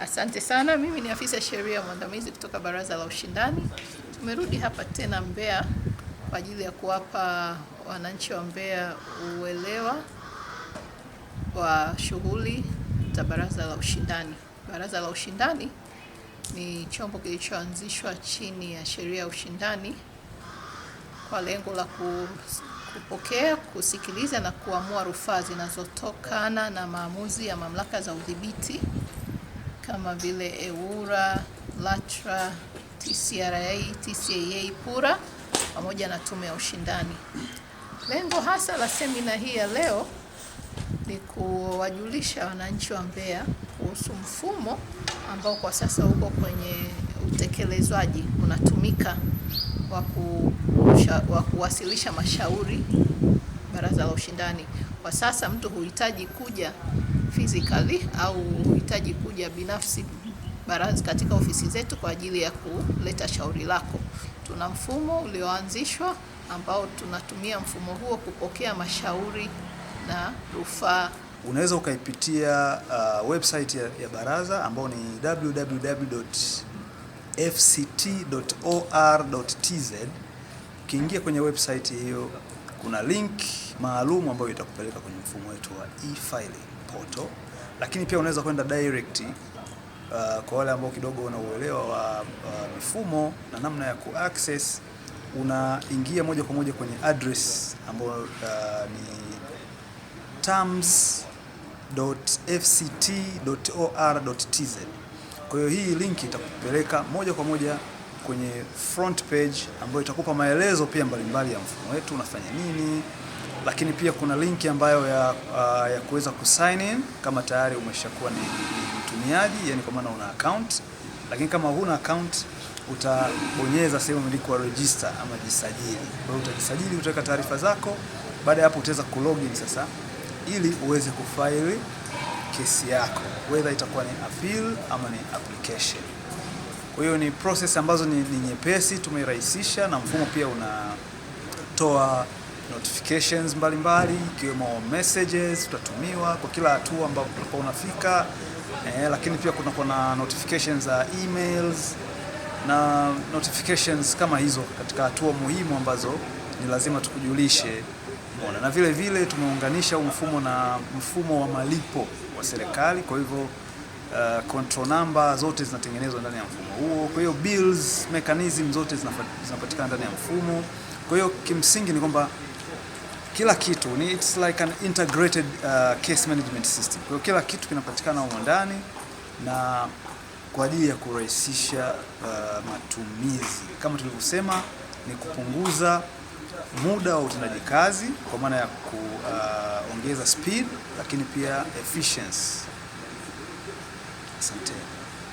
Asante sana. Mimi ni afisa sheria mwandamizi kutoka Baraza la Ushindani. Tumerudi hapa tena Mbeya kwa ajili ya kuwapa wananchi wa Mbeya uelewa wa shughuli za Baraza la Ushindani. Baraza la Ushindani ni chombo kilichoanzishwa chini ya sheria ya ushindani kwa lengo la kupokea, kusikiliza na kuamua rufaa zinazotokana na maamuzi ya mamlaka za udhibiti kama vile EWURA, LATRA, TCRA, TCAA, PURA pamoja na Tume ya Ushindani. Lengo hasa la semina hii ya leo ni kuwajulisha wananchi wa Mbeya kuhusu mfumo ambao kwa sasa uko kwenye utekelezwaji, unatumika wa kuwasilisha mashauri Baraza la Ushindani. Kwa sasa mtu huhitaji kuja physically au huhitaji kuja binafsi baraza katika ofisi zetu kwa ajili ya kuleta shauri lako. Tuna mfumo ulioanzishwa ambao tunatumia mfumo huo kupokea mashauri na rufaa. Unaweza ukaipitia website ya baraza ambao ni www.fct.or.tz. Ukiingia kwenye website hiyo kuna link maalum ambayo itakupeleka kwenye mfumo wetu wa e-filing portal, lakini pia unaweza kwenda direct kwa wale ambao kidogo wana uelewa wa mifumo na namna ya kuaccess, unaingia moja kwa moja kwenye address ambayo ni terms.fct.or.tz. Kwa hiyo hii link itakupeleka moja kwa moja kwenye front page ambayo itakupa maelezo pia mbalimbali ya mfumo wetu unafanya nini, lakini pia kuna link ambayo ya kuweza kusign in kama tayari umeshakuwa ni mtumiaji, yani kwa maana una account. Lakini kama huna account utabonyeza sehemu imeandikwa register ama jisajili. Kwa hiyo utajisajili, utaweka taarifa zako. Baada ya hapo utaweza kulogin sasa ili uweze kufaili kesi yako, whether itakuwa ni appeal ama ni application. Kwa hiyo ni process ambazo ni nyepesi, tumeirahisisha na mfumo pia unatoa notifications mbalimbali ikiwemo messages utatumiwa kwa kila hatua ambapo utakuwa unafika lakini pia kuna notifications za emails na notifications kama hizo katika hatua muhimu ambazo ni lazima tukujulishe. Umeona, na vile vile tumeunganisha huu mfumo na mfumo wa malipo wa serikali, kwa hivyo control number zote zinatengenezwa ndani ya mfumo huo. Kwa hiyo bills mechanism zote zinapatikana ndani ya mfumo. Kwa hiyo kimsingi ni kwamba kila kitu ni it's like an integrated case management system. Kwa hiyo kila kitu kinapatikana humo ndani na kwa ajili ya kurahisisha matumizi. Kama tulivyosema ni kupunguza muda wa utendaji kazi kwa maana ya kuongeza speed, lakini pia efficiency. Asante.